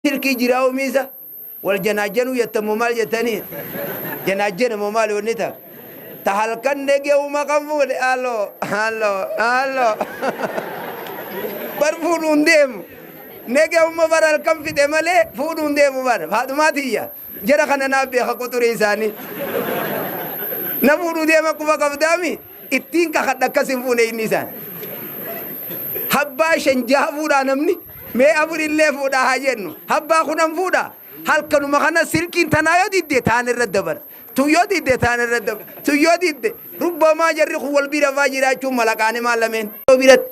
Silkii jiraa umiisa wal janaajjanuu jettan moo maal jettanii? Janaajjana moo maali wanni ta? Ta halkan negeuma kan fuudhe aloo aloo aloo bar fuudhuun deemu. Negeuma bar halkan fixe malee fuudhuun deemu bar faadhumaa tiyya. Jara kana naaf beeka quxurii isaanii. Na fuudhuu deema quba qabdaami ittiin kakadha akkas hin fuune inni isaan. Habbaa shan jaha fuudhaa namni mee afur illee fuudhaa haa jennu. Habbaa 10 fuudhaa. Halkanuma kana silkiin tanaa yoo didde taan irra dabar. Tun yoo didde taan irra dabar. Tun yoo didde rubbamaa jarri kun wal bira faa jiraachuun malaqaane maal lameen. Biratti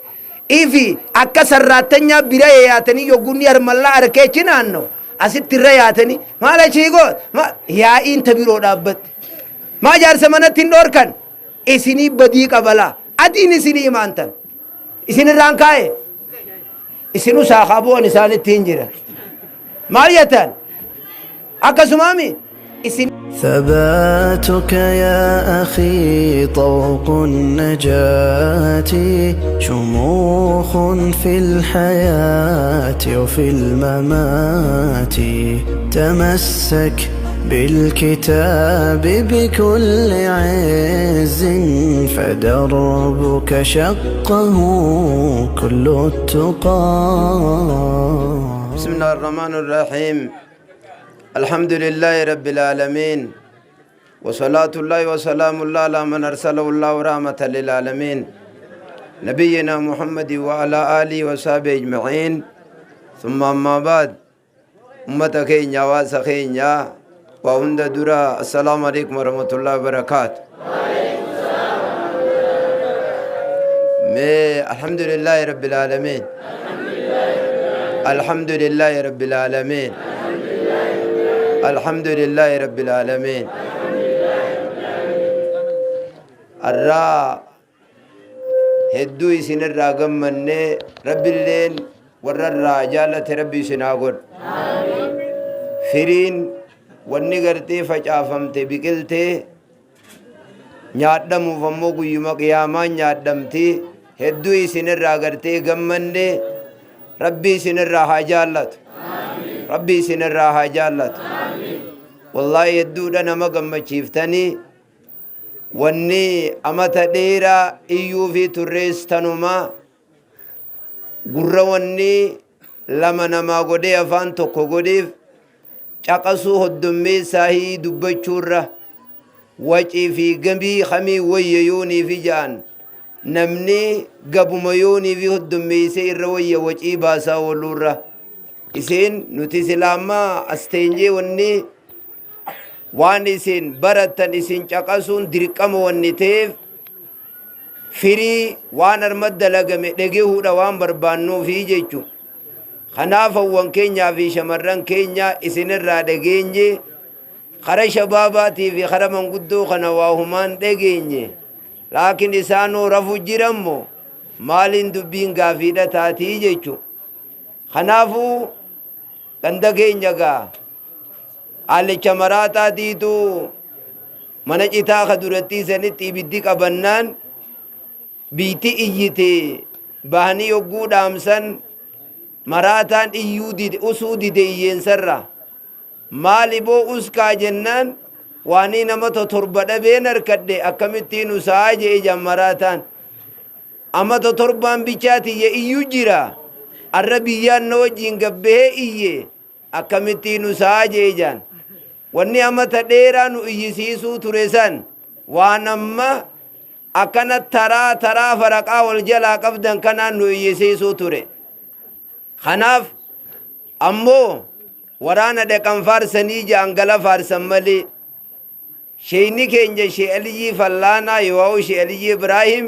ifi akka sarraattanyaa bira yaatanii yoggunni harmallaa arkee chinaanno asitti irra yaatanii maal achii goot yaa'iin ta biroo dhaabbatte. Maa jaarsa manatti hin dhoorkan isinii badii qabalaa adiin isinii himaantan isin irraan kaa'e isinu saakaa bu'an isaanitti hin jira. Maal jettan akkasumaami isin. ثباتك يا أخي طوق النجاة شموخ في الحياة وفي الممات تمسك بالكتاب بكل عز فدربك شقه كل التقى. بسم الله الرحمن الرحيم الحمد لله رب العالمين وصلاة الله وسلام الله على من أرسله الله رحمة للعالمين نبينا محمد وعلى آله وصحبه أجمعين ثم أما بعد Ummata keenya hawaasa keenya waa hunda dura assalaamu alaikum warahmatullahi wabarakaatu. Mee alhamdulillahi rabbil aalamiin. Alhamdulillahi rabbil aalamiin. Alhamdulillahi rabbil aalamiin. Arraa Hedduu isinirraa gammanne Rabbilleen warra irraa jaalate Rabbi isin haa godhu. Firiin wanni gartee facaafamte biqiltee nyaadhamuuf ammoo guyyuma qiyaamaan nyaadhamti. Hedduu isinirraa gartee gammanne Rabbi isinirraa haa jaallatu. Rabbi isinirraa haa jaallatu. Wallaahi hedduudha nama gammachiiftanii. Wanni amata dheeraa iyyuufii turrees tanuma. Gurra wanni lama namaa godhee afaan tokko godheef caqasuu hoddommeessaahii dubbachuurra wacii fi gabii kamii wayya yooniifi ja'an namni gabuma yooniifi hoddommeessee irra wayya wacii baasaa ooluurra. Isiin nuti silaa amma as teenyee wanni Waan isin barattan isin caqasuun dirqama wanni ta'eef firii waan arma dalagame dhegehuudha waan barbaannuufi jechu. Kanaaf hawwan keenyaa fi shamarran keenya isinirraa dhageenye kara shabaabaatii fi kara manguddoo kana waa humaan dhageenye. Laakiin isaanoo rafu jirammo maaliin dubbiin gaafiidha taatii jechu. Kanaafuu Ganda keenya gaa Qaallicha maraaxaatiitu mana citaa ka durattii sanitti ibiddi qabannaan biitti iyyite bahanii yogguu dhaamsan maraataan iyyuu dide usuu dide iyyeensarra maali boo uskaa jennaan waanii nama 7 dhabeen harkadhe akkamittiin usaa je'e jan maraataan. Amata torbaan bichaa tiyya iyyu jira. Arra biyyaan na wajjiin gabbahee iyye akkamittiin usaa jee jaan. Wanni amata dheeraa nu iyyisiisuu ture san waan amma akkana taraa taraa faraqaa wal jalaa qabdan kanaan nu iyyisiisuu ture. Kanaaf ammoo waraana dhaqan faarsanii ja'an gala faarsan malee Sheeyni keenya Shee Aliyyii Fallaanaa yoo'u Shee Aliyyii Ibraahim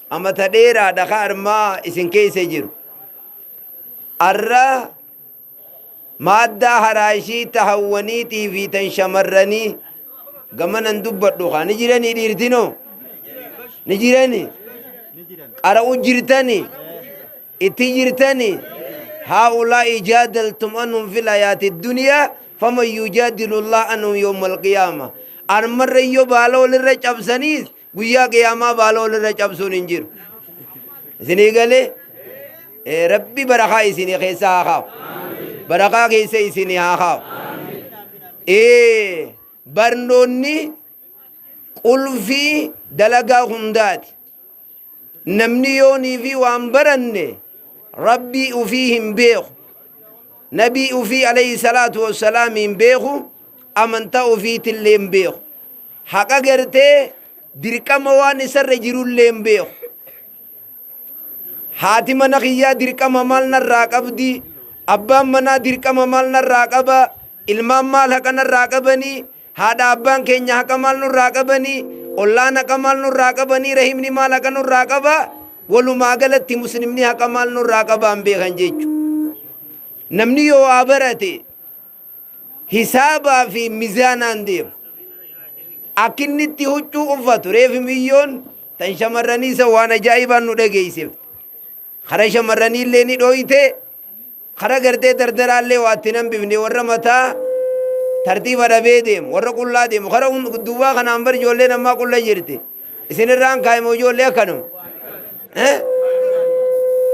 amata dheeraadha ka armaa isin keessa jiru. Arra maaddaa haraashii ta hawwaniitii fi tan shamarranii gamanan dubbadhu kaa ni jiranii dhiirtinoo ni jirani qara'u jirtani itti jirtani haa'ulaa'i jaadaltum anhum fil hayaati duniyaa faman yujaadilu Allah anhum yawmal qiyaama armarra yoo baala walirra cabsaniis guyyaa qiyaamaa baala walirra cabsuun hin jiru isinii galee rabbi barakaa isinii keessa haa kaa'u. Barakaa keessa isinii haa kaa'u. Ee barnoonni qulfii dalagaa hundaati. Namni yoonii fi waan baranne Rabbii ufii hin beeku. Nabii ufii alayhi salaatu wassalaam hin beeku. Amantaa ufiitillee hin beeku. Haqa gartee dirqama waan isarra jirullee hin beeku. Haati mana kiyyaa dirqama maal narraa qabdi? Abbaan manaa dirqama maal narraa qaba? Ilmaan maal haqa narraa qabanii? Haadha abbaan keenya haqa maal nurraa qabanii? Ollaan haqa maal nurraa qabanii? Rahimni maal haqa nurraa qaba? Walumaa galatti muslimni haqa maal nurraa qaba hin beekan jechuudha. Namni yoo waa barate hisaabaa fi mizaanaan deema. Akka inni itti huccuu uffatu reefi miyyoon tan shamarranii isa waan ajaa'ibaan nu dhageessifte. Kara shamarranii illee ni dhooyte kara gartee dardaraallee waa itti nan bifne warra mataa tartiiba dhabee deemu warra qullaa deemu kara duwwaa kanaan bar ijoolleen ammaa qulla jirti. Isinirraan kaa'ime ijoollee akkanuma.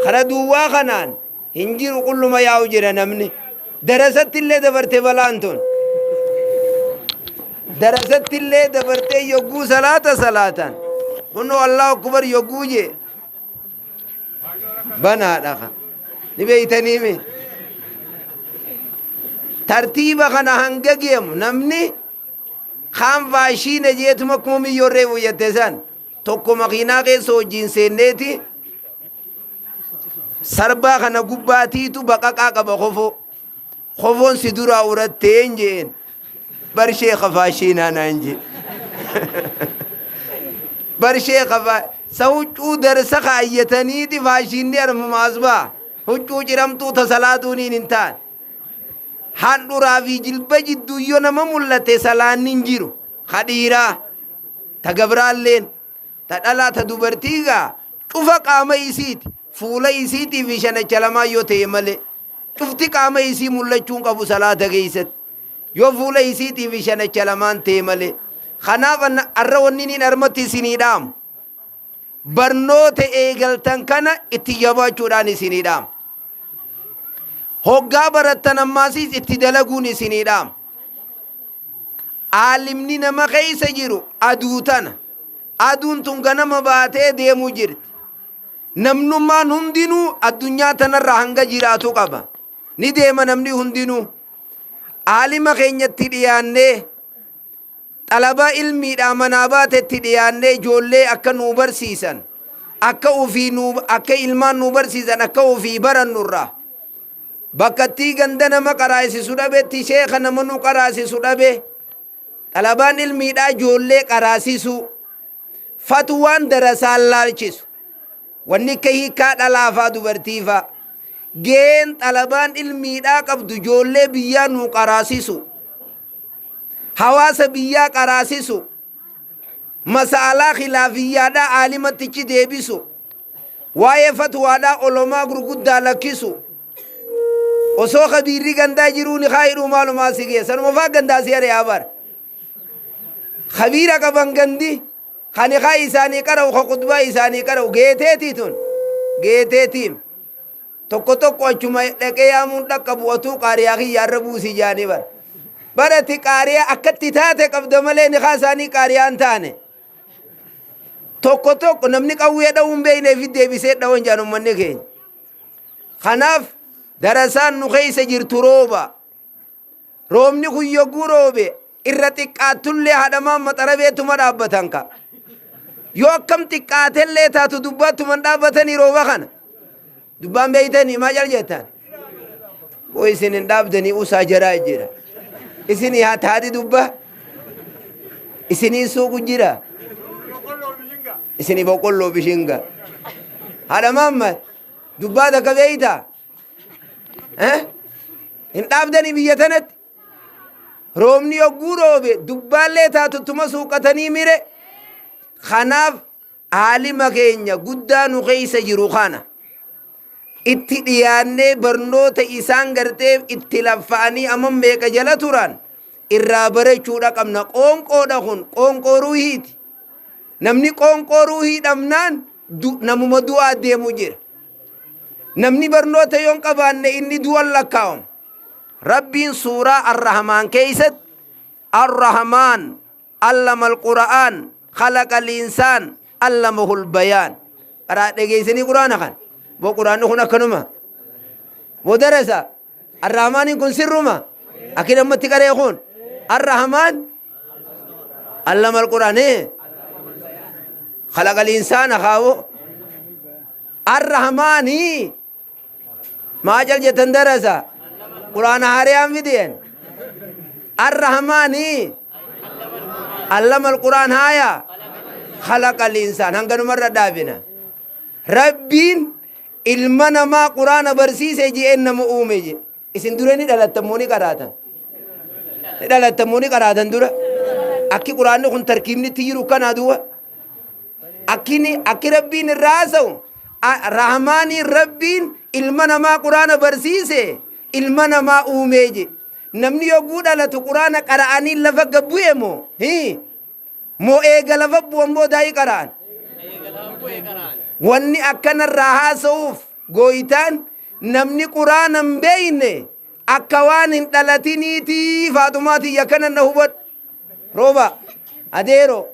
Kara duwwaa kanaan Hin jiru qulluma yaa'u jira namni. Darasatti illee dabarte balaan tun. Darasatti illee dabartee yogguu salaata salaatan. Kunoo Allahu Akbar yogguu jee. Banaadha kan. Ni beeytanii mi? Tartiiba kana hanga geemu namni kaan faashiina jeetuma akkuma miyyoo reefu jette san tokko makiinaa keessa wajjin seenneeti Sarbaa kana gubbaatiitu baqaqaa qaba kofoo. Kofoon si duraa urattee hin jeen. Bar sheekha faashiinaa naan jee. Bar sheekha faa sa huccuu darsa kaayyataniiti faashiinni armuma as ba'a. Huccuu ciramtuu ta salaatuuniin hin taane. Handhuraa fi jilba jidduu yoo nama mul'ate salaanni hin jiru. Ka dhiiraa ta gabraalleen. Ta dhalaa ta dubartii gaa cufa qaama isiiti fuula isiitii fi shanacha lamaan yoo ta'e malee cufti qaama isii mul'achuu hin qabu salaata keessatti yoo fuula isiitii fi shanacha lamaan ta'e malee. Kanaaf arra wanni niin armatti isinii dhaamu barnoota eegaltan kana itti jabaachuudhaan isinii dhaama. Hoggaa barattan ammaasiis itti dalaguun isinii dhaama. Aalimni nama keessa jiru aduu tana. Aduun tun ganama baatee deemuu jirti. Namnummaan hundinuu addunyaa tanarra hanga jiraatu qaba. Ni deema namni hundinuu. Aalima keenyatti dhiyaannee xalabaa ilmiidhaa manaa baatetti dhiyaannee ijoollee akka nuu barsiisan akka ofii nuu akka ilmaan nuu barsiisan akka ofii barannurraa Bakkattii ganda nama qaraasisu dhabetti sheekha nama nu qaraasisu dhabe xalabaan ilmiidhaa ijoollee qaraasisuu fatwaan darasaan laalchisu wanni akka hiikaa dhalaafaa dubartiifaa gaheen xalabaan ilmiidhaa qabdu ijoollee biyyaa nu qaraasisu hawaasa biyyaa qaraasisu masa'alaa khilaafiyyaadhaa aalimattichi deebisu Waa'ee fatwaadhaa olomaa gurguddaa lakkisu. Osoo kabiirri gandaa jiruu ni kaayidhuu maalumaa si gee. Sanuma faa gandaa si ari'aa bar. Kabiira qaban gandi kan kaa isaanii qara'u ka khutbaa isaanii qara'u geeteetii tun geeteetiim. Tokko tokko achuma dhaqee yaamuun dhaqqabu otuu qaariyaa kiyyaarra buusi jaanii bar. Barati qaariyaa akkatti taate qabda malee ni kaa isaanii qaariyaa hin taane. Tokko tokko namni qawwee dha'uu hin beekne fi deebisee dha'uun jaan uummanni keenya. Kanaaf darasaan nu keessa jirtu rooba. Roobni kun yogguu roobe irra xiqqaattullee haadhamaan maxarabeetuma dhaabbatan ka. Yoo akkam xiqqaatellee taatu dubbaattuman dhaabbatanii rooba kana. Dubbaan beeytanii maa jal jettan? Boo isin hin dhaabdanii usaa jaraa jira. Isinii haa taati dubba. Isinii suuqu jira. Isinii boqqolloo bishinga. Haadha maamma dubbaa takka beeytaa? Eh? Hin dhaabdanii biyya tanatti? Roobni yogguu roobe dubbaallee taatuttuma suuqatanii mire. Kanaaf Aalima keenya guddaa nu keessa jiru kana itti dhiyaannee barnoota isaan gartee itti laffa'anii amma meeqa jala turan irraa barachuudha qabna. Qoonqoodha kun qoonqoo ruuhiiti. Namni qoonqoo ruuhii dhabnaan namuma du'aa deemu jira. Namni barnoota yoon qabaanne inni du'an lakkaa'amu. Rabbiin suuraa Arrahmaan keeysatti Arrahmaan allama alqura'aan khalaqa linsaan allamahul bayaan. Qaraa dhageessanii quraana kan. Boo quraanni kun akkanuma. Boo darasa. Arrahmaaniin kun sirruma. Akkin ammatti qaree kun. Arrahmaan allama alqura'aan. Khalaqa linsaana kaawoo. Arrahmaanii. Maa cal jettan darasa? Quraana haariyaan fideen. Arrahmaani. Allama alquraan haaya. Khalaqa linsaan hanganumarra dhaabina. Rabbiin ilma namaa quraana barsiise je'een nama uume je. Isin dura ni dhalattan moo ni qaraatan? Ni dhalattan moo ni qaraatan dura? Akki quraanni kun tarkiibni itti jiru kanaa duwwa. Akkini akki Rabbiin irraa haasa'u Rahmaaniin Rabbiin ilma namaa quraana barsiise ilma namaa uumee je. Namni yogguu dhalatu quraana qara'anii lafa gad bu'e moo? Hii. Moo eega lafa bu'an boodaayii qara'an? Wanni akkanarraa haasa'uuf gooytaan namni quraana hin beeyne akka waan hin dhalatiniitii faaxumaa tiyya kana na hubadhu. Rooba adeeroo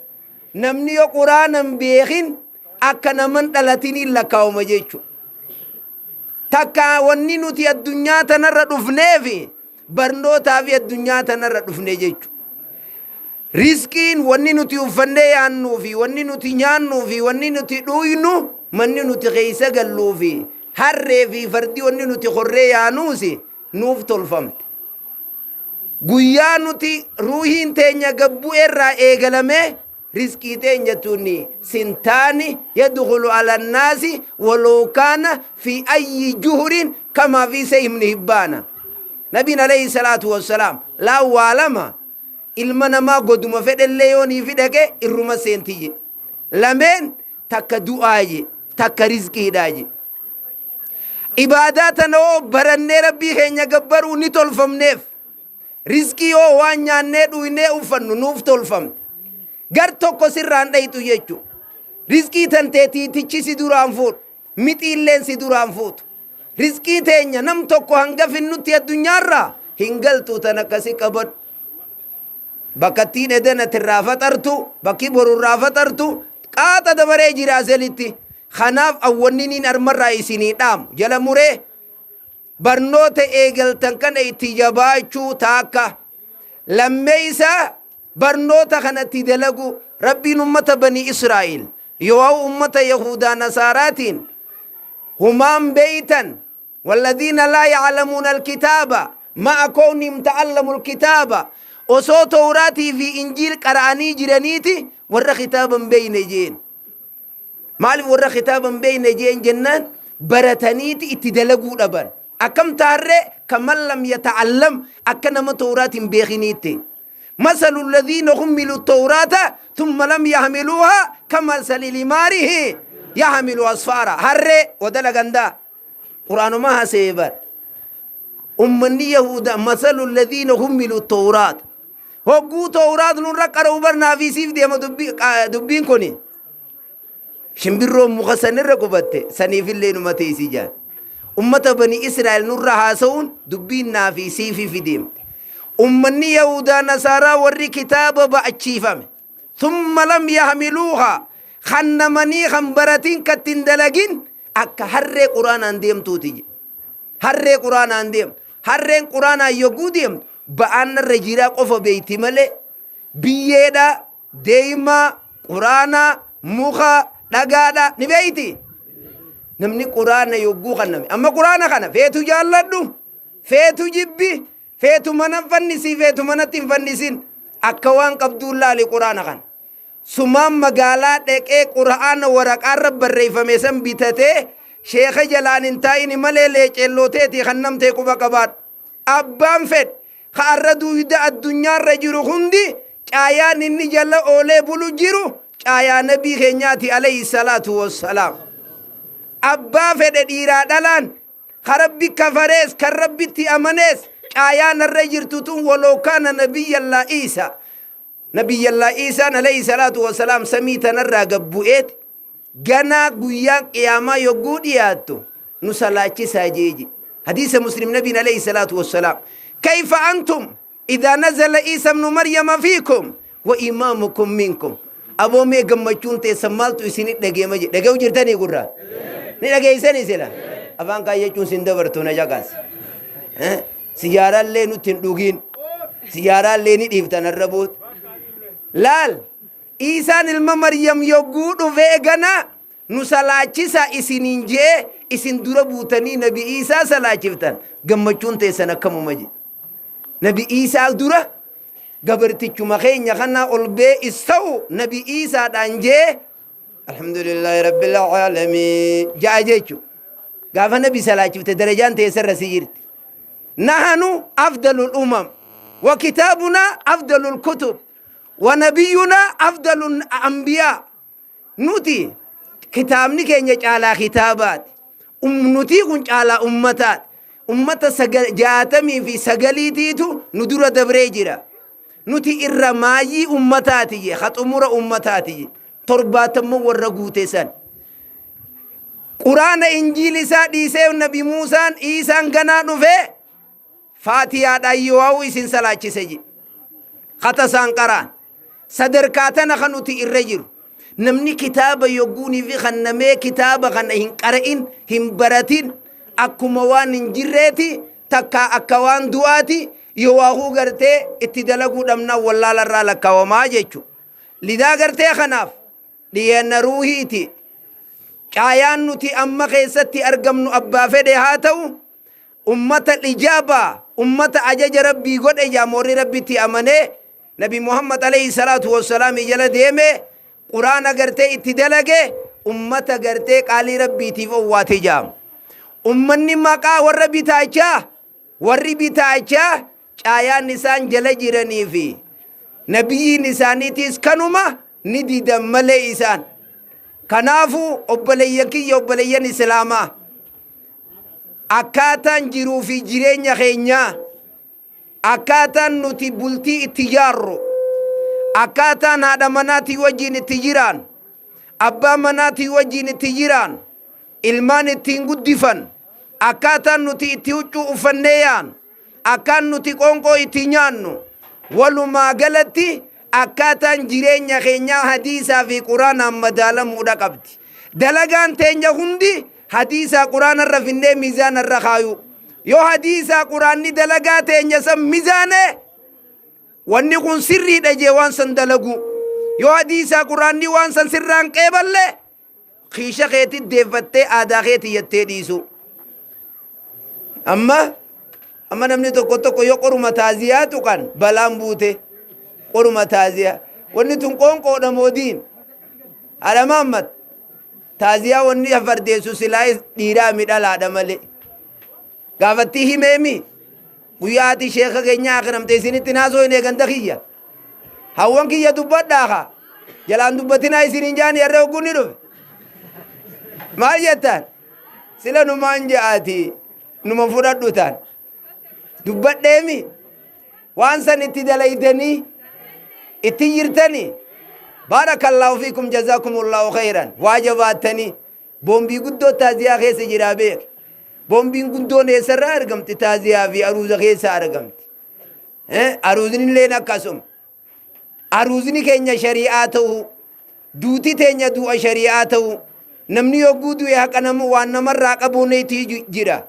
Namni yoo quraana hin beekin akka naman dhalatiniin lakkaawama jechuudha. Takka wanni nuti addunyaa tanarra dhufneefi barnootaa fi addunyaa tanarra dhufne jechuudha. Rizqiin wanni nuti uffannee yaannuu fi wanni nuti nyaannuu fi wanni nuti dhuuynu manni nuti keessa galluu fi harree fi fardi wanni nuti horree yaanuus nuuf tolfamte. Guyyaa nuti ruuhiin teenya gad bu'e irraa eegalamee rizqii teenya tuni sintaani yadkhulu ala annaasi walaw kaana fi ayyi juhurin kamaa fi sahih ibn hibbaana. Nabiin alayhi salaatu wassalaam laan waa lama ilma namaa goduma fedhellee yoo nii dhaqe irruma seenti je. Lameen takka du'aa je takka rizqiidhaa je. Ibaadaa tana hoo barannee Rabbii keenya gabbaruu ni tolfamneef. Rizqii hoo waan nyaannee dhuynee uffannu nuuf tolfamte. Gar tokko sirraan dhayxu jechu. Rizqii tantee tiitichi si duraan fuudhu. Mixiilleen si duraan fuutu. Rizqii teenya nam tokko hanga finnutti addunyaarraa hin galtu tan akkasi qabadhu. Bakkattiin edana tirraa faxartu, bakki boru irraa faxartu, qaaxa dabaree jira aselitti. Kanaaf awwanniniin armarraa isinii dhaamu jala muree barnoota eegaltan kana itti jabaachuu taakka. Lammeeysa barnoota kanatti dalagu Rabbiin ummata banii Israa'il yoo ummata Yahudaa Nasaaraatiin humaan beeytan والذين لا يعلمون الكتاب مع كونهم تعلموا الكتاب osoo towraatii fi injiil qara'anii jiraniiti warra kitaaba hin beeyne jeen maaliif warra kitaaba hin beeyne jeen jennaan barataniiti itti dalaguu dhaban akkam taarree kaman lam yata'allam akka nama towraat hin beekiniitti مثل الذين حملوا التوراة ثم لم يحملوها كمثل الحمار يحمل أسفارا هري ودلغندا Qur'aanuma haasa'e bar. Ummanni Yahudaa masalu alladhiina hummilu tawraat. Hogguu tawraat nurra qara'u bar naafii siif deema dubbiin kuni. Shimbirroon muka sanirra qubatte saniifillee numa teessi jaan. Ummata bani Israa'el nurra haasa'uun dubbiin naafii siifi deemte. Ummanni Yahudaa Nasaaraa warri kitaaba ba'achiifame. Thumma lam yahmiluuhaa kan namanii kan baratin katti hin dalagin akka harree quraanaan deemtuuti jedhe. Harree quraanaan deemtu. Harreen quraanaan yogguu deemtu ba'aan narra jiraa qofa beeyti malee biyyeedha, deemaa, quraanaa, muka, dhagaadha ni beeyti. Namni quraana yogguu kanname amma quraana kana feetu jaalladhu feetu jibbi Feetu mana fannisi feetu manatti hin fannisin akka waan qabduun laali quraana kana. Sumaan magaalaa dhaqee qura'aana waraqaarra barreeffame san bitatee sheeka jalaan hin taa'ini malee leeceelloo teetii kan namtee quba qabaadhu. Abbaan fedhe ka arra duuyda addunyaarra jiru hundi caayaan inni jala oolee bulu jiru caayaa nabii keenyaati alayhi salaatu wassalaam. Abbaa fedhe dhiiraa dhalaan Ka Rabbi kafarees kan Rabbitti amanees caayaa narra jirtu tun waloo kaana nabiyyallaa Iisaa. Nabiyyallaa Iisaan alayhi salaatu wasalaam samii tanarraa gad bu'eet ganaa guyyaan qiyaamaa yogguu dhiyaattu nu salaachisaa jeeji. Hadiisa Muslim nabiin alayhi salaatu wasalaam. Kayfa antum idhaa nazala Iisa ibnu Maryama fiikum wa imaamukum minkum. Aboo mee gammachuun teessan maaltu isinit dhageema jedhe. Dhaga'u jirtanii gurraa? Ni dhageessanii sila? Afaan kaayyachuun sin dabartu na jaqas. Sijaaraallee nutti hin dhugiin. Sijaaraallee ni dhiiftan har'a booda. Laal Iisaan ilma Maryam yogguu dhufee gana nu salaachisa isiniin je'ee isin dura buutanii Nabi Iisaa salaachiftan gammachuun teessan akkamuma jedhe. Nabi Iisaa dura gabartichuma keenya kana ol bee ista'u Nabi Iisaadhaan je'ee alhamdulillahi rabbil aalamiin ja'a jechu. Gaafa Nabi salaachifte darajaan teessarra si jirti. Nahanu afdalul umam wa kitaabuna afdalul kutub wa nabiyyuna afdalul anbiyaa. Nuti kitaabni keenya caalaa kitaabaati. Nutii kun caalaa ummataati. Ummata 69tiitu nu dura dabree jira. Nuti irra maayyii ummataati jee, ka xumura ummataati jee. Torbaatamman warra guute san. Quraana Injiil isaa dhiisee Nabi Muusaan Iisaan ganaa dhufee Faatiyaadhaan Yihowaa'uu isin salaachise jedhe. Kata isaan qaraan. Sadarkaa tana kan nuti irra jiru. Namni kitaaba yogguunii fi kannamee kitaaba kana hin qara'in, hin baratin, akkuma waan hin jirreeti, takkaa akka waan du'aati, Yihowaahuu gartee itti dalaguu dhabnaan wallaala irraa lakkaawamaa jechuudha. Lidaa gartee kanaaf dhiyeenna ruuhiiti. Caayaan nuti amma keessatti argamnu abbaa fedhe haa ta'u, ummata ijaabaa, ummata ajaja Rabbii godhe jaamoorri Rabbitti amanee Nabi Muhammad alayhi salaatu wassalaam jala deeme Quraana gartee itti dalage ummata gartee qaalii Rabbiitiif owwaate jaam. Ummanni maqaa warra bitaachaa warri bitaachaa caayaan isaan jala jiranii fi nabiyyiin isaaniitiis kanuma ni didan malee isaan. Kanaafuu obboleeyyan kiyya, obboleeyyan Islaamaa, akkaataan jiruu fi jireenya keenyaa, akkaataan nuti bultii itti ijaarru, akkaataan haadha manaatii wajjin itti jiraan, abbaa manaatii wajjin itti jiraan, ilmaan ittiin guddifan, akkaataan nuti itti huccuu uffannee yaan, akkaan nuti qoonqoo itti nyaannu, walumaa galatti akkaataan jireenya keenyaa hadiisaa fi Quraanaan madaalamuudha qabdi. Dalagaan teenya hundi hadiisaa Quraana irra finnee miizaana irra kaayuu. Yoo hadiisaa Quraanni dalagaa teenya san miizaane, wanni kun sirriidha jee waan san dalaguu. Yoo hadiisaa Quraanni waan san sirraan qeeballe, kiisha keetti deeffattee aadaa keetti jettee dhiisuu. Amma namni tokko tokko yoo qoruma taaziyaa tuqan balaan buute. Qoruma taaziyaa. Wanni tun qoonqoodha moo diin? Haadha Mahammad, taaziyaa wanni fardeessu silaa dhiiraa mi dhalaadha malee. Gaafattii himeemi. Guyyaa ati sheeka keenyaa akiramte isinitti naasoo hin eeganta kiyya. Hawwan kiyya dubbadhaa kaa. Jalaan dubbatinaa isiniin jaani harree hogguun ni dhufe. Maal jettan? Sila numaan ja'aati numa fudhadhu taan. Dubbadheemi. Waan san itti dalaydanii itti jirtanii. Baarakallaahu fiikum, jazaakumullahu khayran. Waa jabaattanii. Boombii guddoo taaziyaa keessa jiraa beek. Boombiin guddoon eessarraa argamti? Taaziyaa fi aruuza keessa argamti. Aruuzni illeen akkasuma. Aruuzni keenya shari'aa ta'uu, duuti teenya du'a shari'aa ta'uu, namni yogguu du'e haqa nama waan namarraa qabuun itti jira.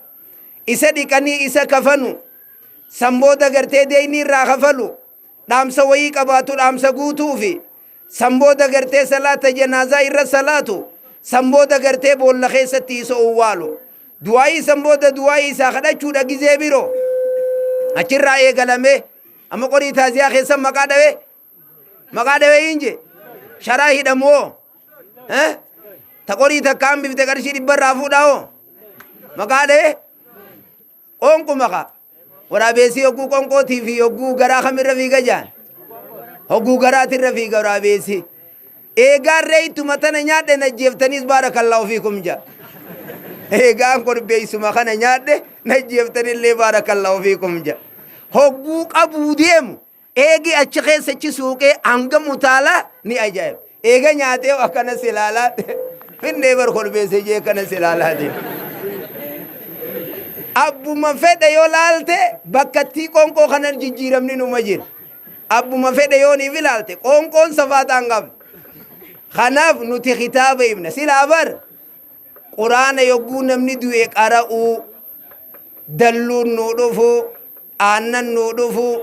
Isa dhiqanii isa kafanu, san booda gartee deeyni irraa kafalu, dhaamsa wayii qabaatu dhaamsa guutuufi, san booda gartee salaata janaazaa irra salaatu, san booda gartee boolla keessatti isa owwaalu. Du'aayii san booda du'aayii isaa kadhachuudha gizee biroo. Achirraa eegalamee amma qorii taaziyaa keessa maqaa dhawee maqaa dhawee hin jee sharaa hidhamu hoo, ta qorii takka hambifte qarshii 100 irraa fuudhaa hoo maqaa dhawee qoonquma kaa. Waraabeessi hogguu qoonqootii fi hogguu garaa kamirra fiiga jaan? Hogguu garaatirra fiiga waraabeessi. Eegaan reeytuma tana nyaadhe najjeeftaniis baarakallaahu fiikum ja. Eegaan korbeeysuma kana nyaadhe najjeeftanillee baarakallaahu fiikum ja. Hogguu qabuu deemu eegi achi keessa achi suuqee hangam utaalaa ni ajaa'iba. Eega nyaatee akkana si ilaalaa finnee bar korbeessa jee akkana si ilaalaa deema. Abbuma fedhe yoo laalte bakkattii qoonqoo kanan jijjiiramni numa jira. Abbuma fedhe yoo niif ilaalte qoonqoon safaaxaan qabdi. Kanaaf nuti kitaaba himna. Silaa bar quraana yogguu namni du'e qara'uu, dalluun nuu dhufu, aannan nuu dhufu,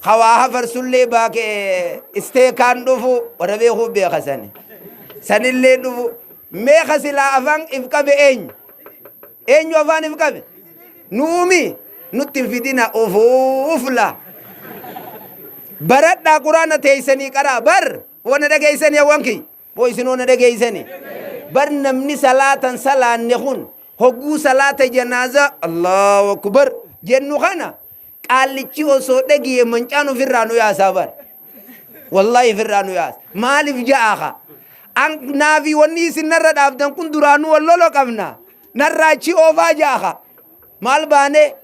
hawaa hafarsullee baake isteekaan dhufu, warra beekuu beeka sani. Sanillee dhufu. Meeqa silaa afaan if qabe eenyu? Eenyu afaan if qabe? Nuumi nutti hin fidina ufuufla. Baradhaa quraana teeysanii qaraa bar wana dhageeysanii hawwan kiyya. Boo isin wana dhageeysanii. Bar namni salaatan salaanne kun hogguu salaata janaazaa Allahu akbar jennu kana qaallichi osoo dhagiye mancaan ofirraa nu yaasaa bar. Wallahi ofirraa nu yaasa. Maaliif ja'a ka? An naafi wanni isin narra dhaabdan kun duraanuu wal lolo qabna. Narraa achi oofaa ja'a ka. Maal baanee?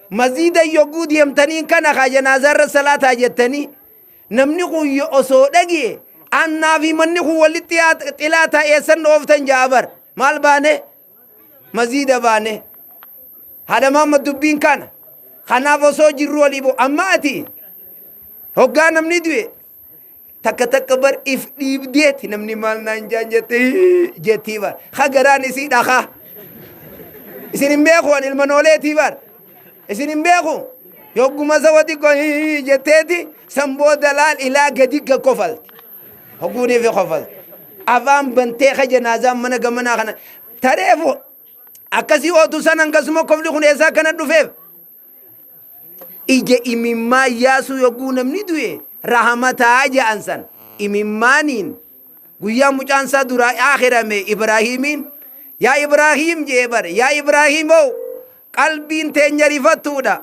Maziida yogguu deemtaniin kana ka janaazaa irra salaataa jettanii namni kun osoo dhagiye annaa fi manni kun walitti xilaataa eessan ooftan ja'a bar. Maal baanee? Maziida baanee. Haadha maamma dubbiin kana. Kanaaf osoo jirru walii bu'u. Amma ati hoggaa namni du'e takka takka bar if dhiibdeeti namni maal naan jaan jette jettii bar. Ha garaan isii dhakaa. Isin hin beeku an ilma nooleetii bar. Isin hin beeku. Yogguma sawa xiqqoo jetteeti san booda laal ilaa gadi gakkofalti. Hogguunii fi kofalti. Afaan bantee ka janaazaan mana gamanaa kana tareefu akkasii ootu san hangasuma kofli kun eessaa akkana dhufeef. Ija imimmaa yaasuu yogguu namni du'e rahamataa ja'an san imimmaaniin guyyaa mucaan isaa duraa aakhirame Ibraahiimiin yaa Ibraahiim jee bare yaa Ibraahiimoo qalbiin teenya rifattuudha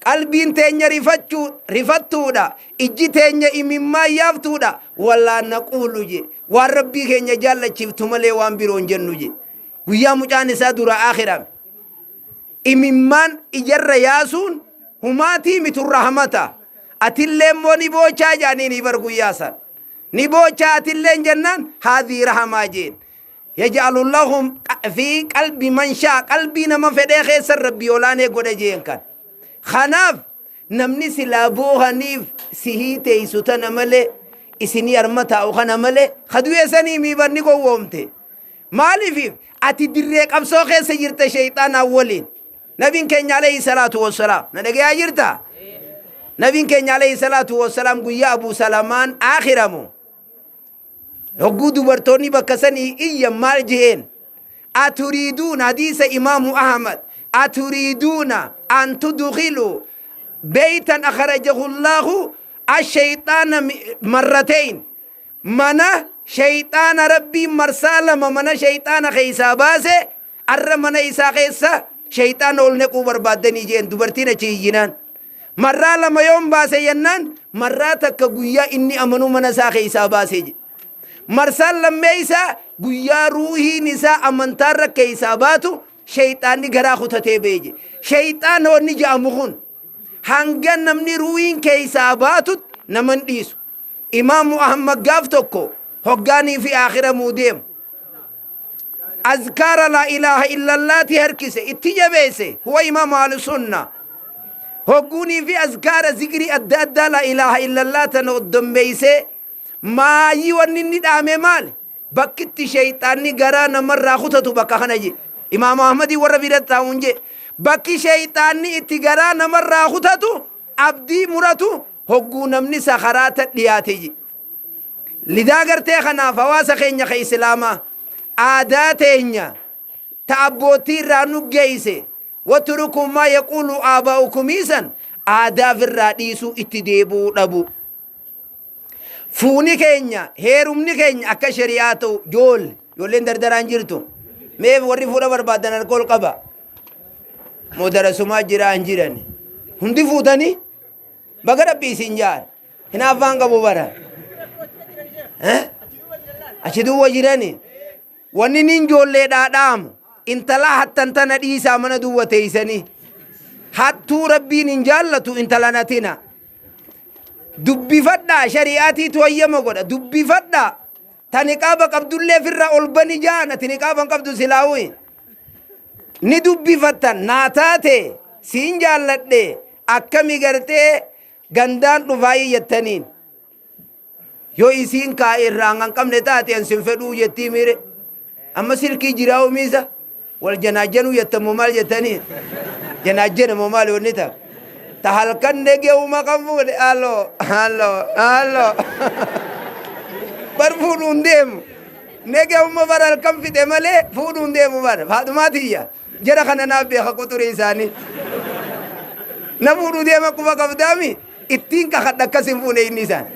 qalbiin teenya rifachuu rifattuudha ijji teenya imimmaa yaaftuudha walaa naquulu je waan rabbii keenya jaallachiiftu malee waan biroon jennu je guyyaa mucaan isaa duraa aakhirame imimmaan ijarra yaasuun humaatii mitu rahmata. Atillee immoo ni boochaa jaaniin bar guyyaa san. Ni boochaa atilleen jennaan haadhii rahamaa jeen. Yaj'alu lahum fi qalbi man shaa qalbii nama fedhee keessa rabbii olaanee godhe jeen kan. Kanaaf namni silaa boohaniif sihii teessu tana malee isinii harma taa'u kana malee kadu'ee sanii miibarni gowwoomte. Maaliif ati dirree qabsoo keessa jirta shayxaanaa waliin. Nabiin keenya alayhi salaatu wassalaam na dhagayaa jirta? Nabiin keenya alayhi salaatu wassalaam guyyaa Abuu Salamaan aakhiramu. Hogguu dubartoonni bakka sanii iyyan maal je'een? Aturiiduuna hadiisa Imaamu Ahmad aturiiduuna an tudkhilu beeytan akhrajahu Allahu ash-shayxaana marrateyn mana shayxaana rabbiin marsaa lama mana shayxaana keessaa baase arra mana isaa keessa shayxaana ol nequu barbaaddanii jeen dubartiin achi iyyinaan marraa lama yoon baase jennaan marraa takka guyyaa inni amanuu mana isaa keessaa baase je marsaan lammeessaa guyyaa ruuhiin isaa amantaarra keessaa baatu shayxaanni garaa kutatee ba'e je shayxaana wanni ja'amu kun hanga namni ruuhiin keessaa baatutti naman dhiisu. Imaamu Ahmad gaaf tokko hoggaanii fi aakiramuu deemu. Azkaara laa ilaaha illallaati harkise itti jabeesse huwa imaamu ahlusunna. Hogguunii fi azkaara zikrii adda addaa laa ilaaha illallaa tana oddommeessee maayii wanni inni dhaame maali? Bakkitti sheyxaanni garaa namarraa kutatu bakka kana je. Imaamu Ahmadii warra bira taa'uun je. Bakki sheyxaanni itti garaa namarraa kutatu abdii muratu hogguu namni sakaraata dhiyaate je. Lidaa gartee kanaaf hawaasa keenya ka Islaamaa aadaa teenya ta abbootii irraa nu geeyse waturukuu maa yaquulu aabaa'ukumiisan aadaa firraa dhiisuu itti deebi'uu dhabu. Fuuni keenya heerumni keenya akka shari'aa ta'u joolle ijoolleen dardaraan jirtu. Mee warri fuudha barbaadan harka ol qaba. Moo darasumaa jiraa hin jiran. Hundi fuutanii baga rabbi isin jaar. Hinaaffaan qabu bara. Achi duwwa jirani. Wanni nin ijoolleedhaa dhaamu intala hattan tana dhiisaa mana duwwa teeysanii. Hattuu rabbiin hin jaallatu intala natina. Dubbifadhaa shari'aatiitu hayyama godha dubbifadhaa. Ta niqaaba qabdullee firra ol bani jaan ati niqaaba hin qabdu silaawui. Ni dubbifattan naa taate siin jaalladhe akkami gartee gandaan dhufaayii jettaniin. Yoo isiin kaa irraa hin qabne taate an sin fedhuu jettii miire. Amma silkii jiraa umiisa wal janaajjanuu jettamoo maal jettanii? Janaajjana moo maal wanni ta'a? Ta halkan negeuma kan fuudhe aloo aloo aloo bar fuudhuun deemu. Negeuma bar halkan fixe malee fuudhuun deemu bar faatumaa tiyya. Jara kana naaf beeka quxurii isaanii. Na fuudhuu deema quba qabdaami ittiin kakadha akkas hin fuune inni isaan.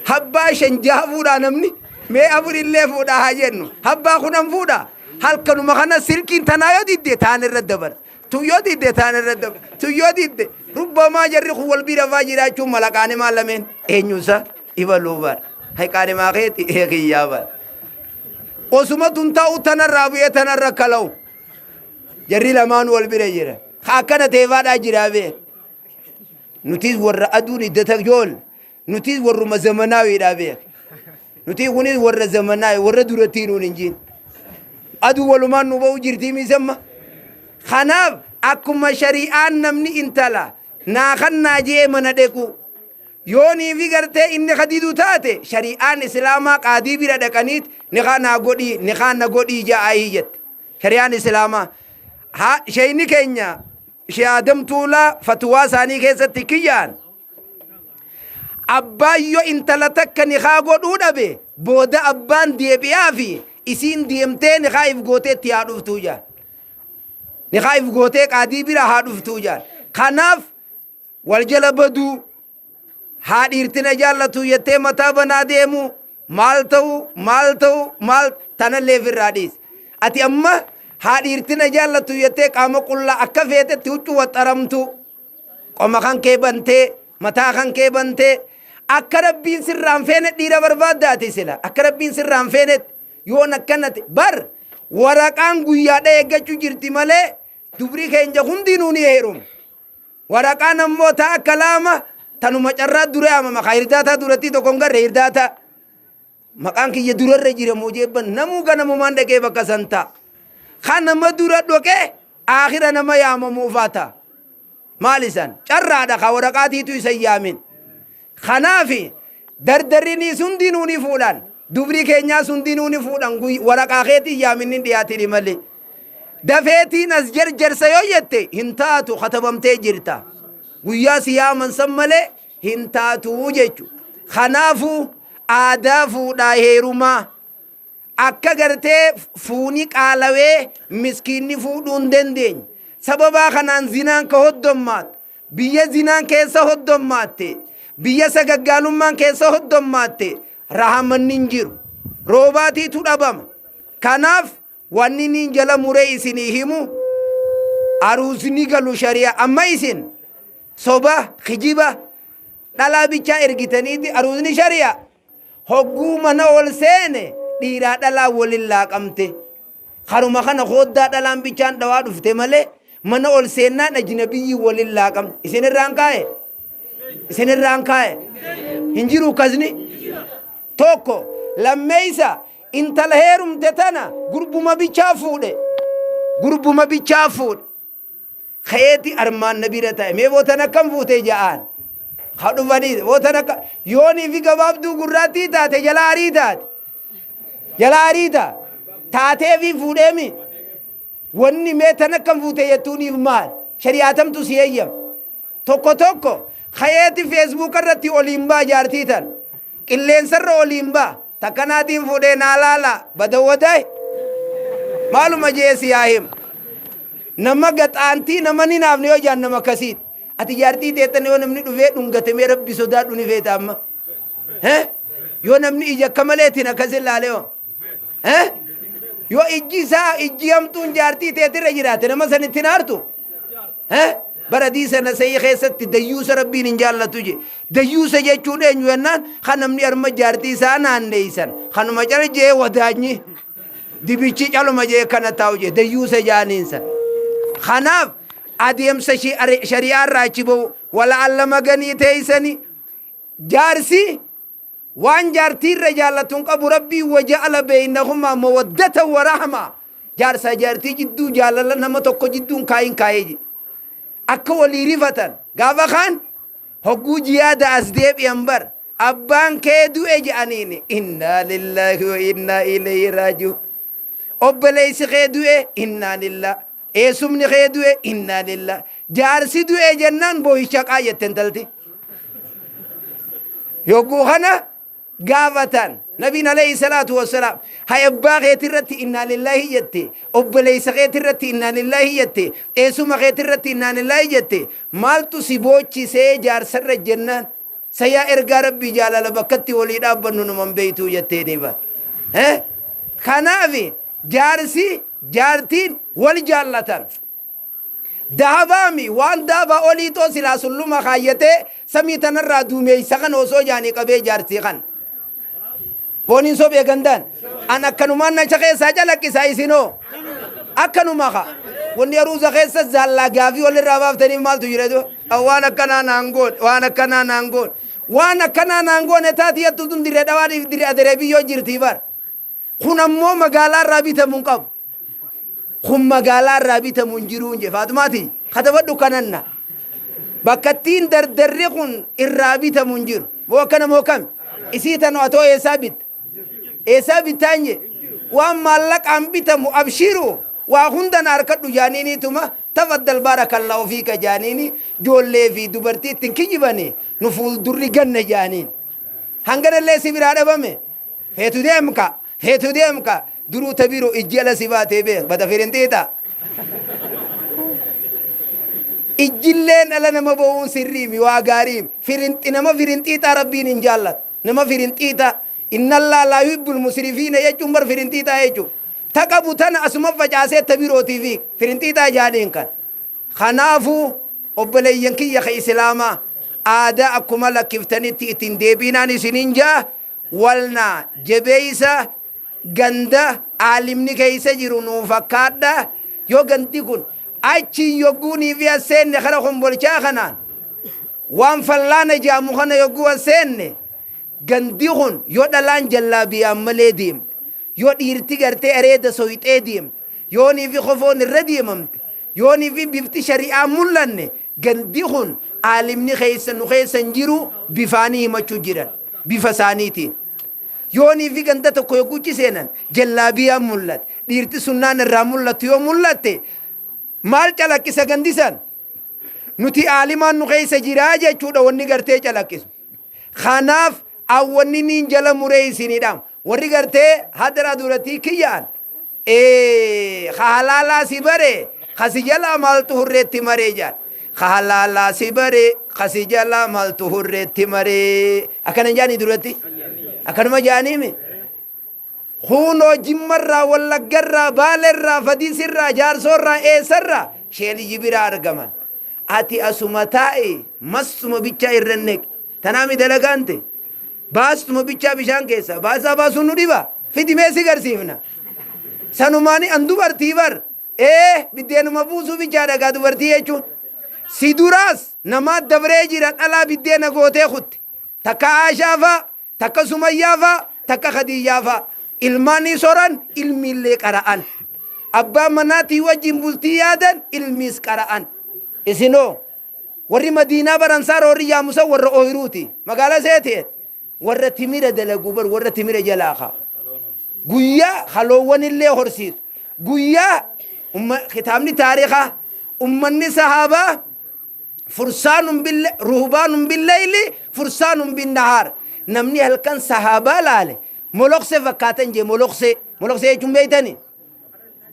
Habbaa shan jaha fuudhaa namni mee afur illee fuudhaa haa jennu. Habbaa kunan fuudhaa. Halkanuma kana silkiin tanaa yoo didde taan irra dabarsa. Tun yoo didde taan irra dabarsa. Tun yoo didde rubbamaa jarri kun wal bira faa jiraachuun mala qaanimaa lameen eenyuusa ibaluu bara. Hay qaanimaa keeti eekiyyaa bara. Osuma tun ta'u tanarraa bu'ee tanarra kala'u. Jarri lamaan wal bira jira. Ka akkana teefaadhaa jiraa bee. Nutis warra aduun iddata jool. Nutis warruma zamanaawiidhaa beek. Nuti kunis warra zamanaawi warra durattii nuun hin jiin. Aduu walumaan nu ba'u jirtii miisamma. Kanaaf akkuma shari'aan namni intala naa kannaa jee mana dhequ. Yoonii fi gartee inni ka didu taate shari'aan islaamaa qaadii bira dhaqaniit nikaa naa godhii nikaa na godhii ja'aayii jette. Shari'aan islaamaa haa sheeyni keenya Shee Aadam Tuulaa fatwaa isaanii keessatti kiyyaan abbaan yoo intala takka nikaa godhuu dhabe booda abbaan deebi'aa fi isiin deemtee nikaa if gootee itti haa dhuftuu jaan. Nikaa if gootee qaadii bira haa dhuftuu jaan. Kanaaf wal jala baduu haa dhiirti na jaallatu jettee mataa banaa deemu maal ta'u maal ta'u maal tanallee ofirraa dhiisi. Ati amma haa dhiirti na jaallatu jettee qaama qullaa akka feetetti huccuu waxxaramtu qoma kan kee bantee mataa kan kee bantee akka rabbiin sirraan feene dhiira barbaadda ati sila akka rabbiin sirraan feenetti yoon akkanati bar waraqaan guyyaadha eeggachuu jirti malee dubri keenya hundinuu ni heerumu. Waraqaan ammoo ta akka laama tanuma carraa dura yaamama ka hirdaataa durattii tokko hin garre hirdaataa. Maqaan kiyya durarra jira moo jeebban namuu ganamumaan dhaqee bakka san ta'a. Ka nama dura dhoqee aakhira nama yaamamuufaa ta'a. Maal isan carraadha ka waraqaatiitu isa hin yaamin. Kanaaf dardarriniis hundinuu ni fuudhan. Dubri keenyaas hundinuu ni fuudhan. Waraqaa keetiin yaaminni dhiyaatini malee. Dafeetiin as jarjarsa yoo jette hin taatu katabamtee jirta. Guyyaa si yaaman san malee hin taatu jechuudha. Kanaafuu aadaa fuudhaa heerumaa Akka gartee fuuni qaalawee miskiinni fuudhuu hin dandeenye. Sababaa kanaan zinaan ka hoddommaatu, biyya zinaan keessa hoddommaatte, biyya sagaggaalummaan keessa hoddommaatte rahamanni hin jiru. Roobaatiitu dhabama. Kanaaf wanni niin jala muree isinii himu aruuzni galu shari'a amma isin soba kijiba dhalaa bichaa ergitaniiti aruuzni shari'a Hogguu mana ol seene dhiiraa dhalaa walin laaqamte. Karuma kana kooddaa dhalaan bichaan dhawaa dhufte malee mana ol seennaan ajnabiyyi walin laaqamte. Isin irraan kaa'e? Isin irraan kaa'e? Hin jiru kasni? Tokko lammeeysa intala heerumte tana gurbuma bichaa fuudhe. Gurbuma bichaa fuudhe. Ka'eeti armaan na bira taa'e. Mee bootan akkam fuute ja'aan. Ka dhufanii bootan akka yoonii fi gabaabduu gurraattii taate jala arii taate. Jala arii taate. Taatee fi fuudheemi. Wanni mee tan akkam fuute jettuuniif maal? Shari'aatamtu si eeyyama. Tokko tokko ka'eeti feesbuuka irratti oliin baa jaartii tan. Qilleensarra oliin baa. Takkanaatiin fuudhee naa laala badawwadaay. Maaluma jee si yaa himu. Nama gaxaantii nama ni naafne yoo jaan nama akkasiiti. Ati jaartii teettan yoo namni dhufee dhungate mee rabbi sodaadhu ni feeta amma. Heh? Yoo namni ija akka maleetiin akkas ilaale hoo? Heh? Yoo ijji isaa ijji hamtuun jaartii teetirra jiraate nama sanitti hin aartu? Heh? Bara hadiisa Nasayii keessatti dayyuusa rabbiin hin jaallatu je. Dayyuusa jechuun eenyu jennaan kan namni arma jaartii isaa naanneessan kanuma cal jee wadaanyi dibichi caluma jee kana taa'u jee dayyuusa jaaniinsa. Kanaaf adeemsa shari'aa irraa achi ba'u wala allama ganii teessanii Jaarsi waan jaartii irra jaallatu hin qabu. Rabbiin waja'ala beeynahumaa mawaddatan wa rahmaa. Jaarsaa jaartii jidduu jaalala nama tokko jidduun kaayin kaayee jedhe. Akka walii rifatan gaafa kaan hogguu jiyaada as deebi'an bar abbaan kee du'e je'aniini innaa lillaahi wa innaa ilayhi raaji'uun. Obboleessi kee du'e innaa lillah. Eessumni kee du'e innaa lillah. Jaarsi du'e jennaan boohicha qaa jette intalti. Yogguu kana gaafatan nabiin alayhi salaatu wassalaam hay abbaa keetirratti innaa lillaahi jette, obboleessa keetirratti innaa lillaahi jette, eessuma keetirratti innaa lillaahi jette, maaltu si boochisee jaarsarra jennaan, sayaa ergaa rabbii jaalala bakkatti walii dhaabbannu numan beeytuu jetteeni bar. Kanaaf jaarsi jaartiin wal jaallatan. Dahabaami waan dahabaa olii too silaa sulluma kaayyatee samii tanarraa duumeeysa kan osoo jaanii qabee jaarsii kan. Fooniin sobee gandaan. An akkanumaan nacha keessaa calaqqisa isinoo. Akkanuma ka. Wanni aruuza keessa zaallaa gaafii walirraa baaftaniif maaltu jira iddoo. Waan akkanaa naan goone waan akkanaa naan goone. Waan akkanaa naan goone taati yattu tun dirree dhawaatiif dirree adaree biyyoo jirtii bar. Kun ammoo magaalaa irraa bitamu hin qabu. Kun magaalaa irraa bitamu hin jiru hin jee. Faaxumaati katabadhu kananna. Bakka ittiin dardarri kun irraa bitamu hin jiru. Moo akkana moo kami? Isii tanu atoo eessaa bitta? Eessaa bittaan jee? Waan maallaqaan bitamu abshiru waa hundan harkadhu jaaniiniituma tafaddal baarakallahu fiika jaaniini joollee fi dubartii ittiin kijibani nu fuuldurri ganna jaaniin. Hanganallee si biraa dhabame. Feetu deemka, feetu deemka. Duruu ta biroo ijji ala si baatee beek. Bada firinxiixa. Ijjilleen ala nama ba'uun sirriimi waa gaariimi. Firinxi nama firinxiixaa rabbiin hin jaallatu. Nama firinxiixaa. Innallaa laa yuhibbul musrifiina jechuun bar firinxiixaa jechuudha. Ta qabu tana asuma facaasee ta birootii fiig. Firinxiixaa jaaniin kan. Kanaafuu obboleeyyan kiyya ka islaamaa aadaa akkuma lakkiftanitti ittiin deebiinaan isiniin ja'a walna jabeeysa ganda aalimni keeysa jiru nuu fakkaadha yoo gandi kun achi yogguunii fi as seenne kara kombolchaa kanaan waan fallaana jaamu kana yogguu as seenne gandi kun yoo dhalaan jallaabiyaan malee deemte Yoo dhiirti gartee areeda soyxee deemte, yoonii fi kofoon irra deemamte, yoonii fi bifti shari'aa mul'anne, gandi kun aalimni keessa nu keessa hin jiru bifaanii himachuu jiran bifa isaaniitiin. Yoonii fi ganda tokko yogguuchi seenan jallaabiyaan mul'ate, dhiirti sunnaan irraa mul'attu yoo mul'atte maal calaqqisa gandi san? Nuti aalimaan nu keessa jiraa jechuudha wanni gartee calaqqisu. Kanaaf awwanni niin jala muree isinii dhaamu. Warri gartee hadara duratii kiyyaan ka halaalaa si bare ka si jalaa maaltu hurreetti maree jaan. Ka halaalaa si bare ka si jalaa maaltu hurreetti maree. Akkana jaanii duratti. Akkanuma jaaniimi. Kuunoo Jimmarraa, Wallaggarraa, Baalerraa, Fadiisirraa, Jaarsoorraa, eessarraa sheeliyyi biraa argaman. Ati asuma taa'i massuma bichaa irra neqi. Tanaami dalagaan ta'e. Baastuma bichaa bishaan keessaa. Baasaa baasuun nu dhiba. Fidi mee si garsiifna. Sanumaani an dubartii bar. Ee biddeenuma buusuu bichaa dhagaa dubartii jechuun. Si duraas namaa dabree jira dhalaa biddeena gootee kutte. Takka Aashaa faa Takka Sumayyaa faa, takka Khadiijaa faa. Ilmaanii soran, ilmiillee qara'an. Abbaa manaatii wajjin bultii yaadan, ilmiis qara'an. Isinoo warri Madiinaa baransaara warri yaamusan warra ooyiruuti. Magaalaa seeteet warra timira dalagu bar warra timira jalaa kaa. Guyyaa haloowwanillee horsiisu. Guyyaa kitaabni taarikaa ummanni sahaabaa fursaanun bil ruhbaanun billeyli fursaanun binnahaar namni halkan sahaabaa laale molokse fakkaatan jee moloksee moloksee jechuun beeytani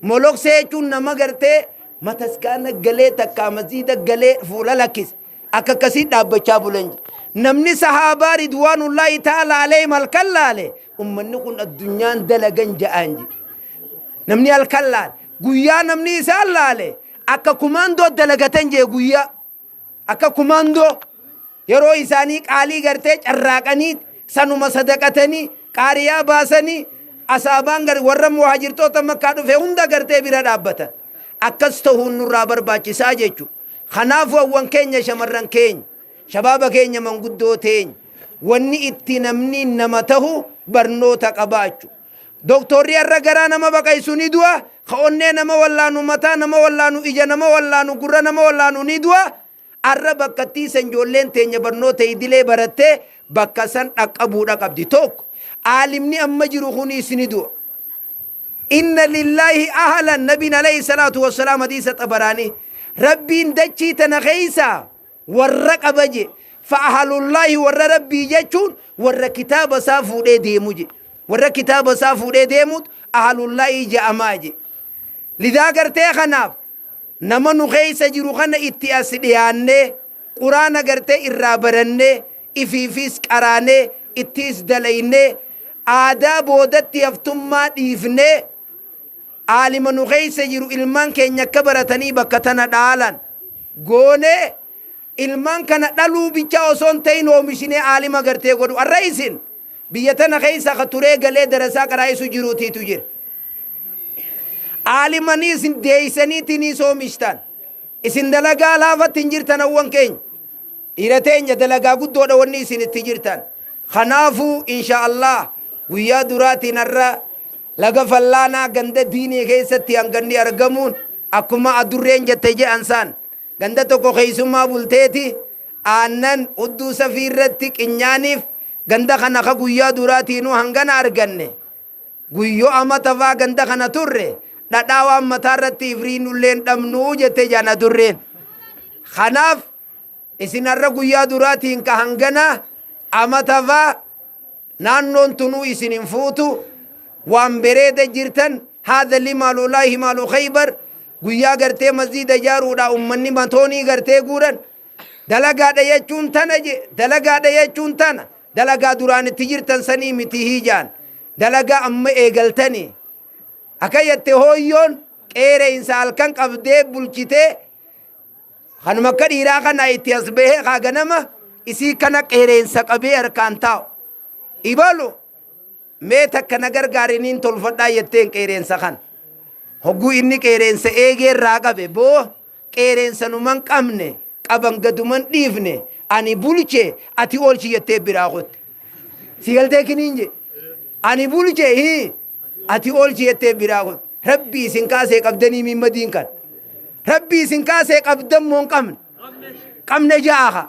moloksee jechuun nama gartee mataskaana galee takkaa masjiida galee fuula lakkise akka akkasii dhaabbachaa bulan je namni sahaabaa ridwaanullaahi ta'ala alayhim halkan laale ummanni kun addunyaan dalagan ja'aan je namni halkan laale guyyaa namni isaan laale Akka kumaandoo dalagatan jee guyyaa. Akka kumaandoo yeroo isaanii qaalii gartee carraaqanii sanuma sadaqatanii qaariyaa baasanii asaabaan gar warra muhaajirtoota makkaa dhufe hunda gartee bira dhaabbatan. Akkas ta'uun nurraa barbaachisaa jechuudha. Kanaafuu hawwan keenya shamarran keenya shabaaba keenya manguddoo teenya wanni itti namni nama tahu barnoota qabaachu. Doktorri har'a garaa nama baqaysu ni du'a, Ka onnee nama wallaanu, mataa nama wallaanu, ija nama wallaanu, gurra nama wallaanu ni du'a. Arra bakkattii san ijoolleen teenya barnoota idilee barattee bakka san dhaqqabuudha qabdi. Tokko aalimni amma jiru kunis ni du'a. Inna lillaahi ahlan, nabiin alayhi salaatu wassalaam hadiisa Xabaraanii, Rabbiin dachii tana keessa warra qaba je. Fa ahlullaahi, warra Rabbii jechuun warra kitaaba isaa fuudhee deemu je. Warra kitaaba isaa fuudhee deemuut ahlullaahi ja'amaa je. Lidaa gartee kanaaf nama nu keessa jiru kana itti as dhiyaannee Quraana gartee irraa barannee, ifiifis qaraanee, ittiis dalaynee, aadaa boodatti haftummaa dhiifnee, aalima nu keessa jiru ilmaan keenya akka baratanii bakka tana dhaalan goonee, ilmaan kana dhaluu bichaa osoo hin ta'in oomishinee aalima gartee godhu. Arra isin biyya tana keessa ka turee galee darasaa qaraa'isu jiruutiitu jira. Aalimanii isin deeysaniitiiniis oomishtan. Isin dalagaa laafatti hin jirtan, hawwan keenya. Dhiira teenya, dalagaa guddoodha wanni isin itti jirtan. Kanaafuu insha Allah guyyaa duraatiin har'a Laga Fallaanaa ganda Diinii keessatti hanganni argamuun, akkuma adurreen jette je'an saan, ganda tokko keessummaa bulteeti aannan hudduu safii irratti qinyaaniif ganda kana ka guyyaa duraatiinuu hangana arganne, guyyoo amata faa ganda kana turre dhadhaa waan mataa irratti ifriinulleen dhabnuu jette jaan adurreen. Kanaaf isin har'a guyyaa duraatiin ka hangana amata faa naannoon tunuu isin hin fuutu, waan bereeda jirtan. Haadha limaalu laahi maalu Khaybar, guyyaa gartee masjiida ijaaruudha ummanni matoonii gartee guuran. Dalagaadha jechuun tana je, dalagaadha jechuun tana. Dalagaa duraan itti jirtan sanii miti hiijaan, dalagaa amma eegaltanii. Akka jette hooyyoon qeereensa halkan qabdee bulchitee, kanuma akka dhiiraa kana itti as bahee kaa ganama isii kana qeereensa qabee harkaan taa'u. Ibalu mee takka na gargaariniin tolfadhaa jetteen qeereensa kana. Hogguu inni qeereensa eegee irraa qabe, boo qeereensa numan qabne qaban gaduman dhiifne, ani bulche ati oolchi jettee biraa kotte. Si galtee kiniin je. Ani bulche hii ati oolchi jettee biraa kotte. Rabbi isin kaasee qabdanii miimmadiin kan. Rabbi isin kaasee qabdan moo hin qabne? Qabne ja'a ka.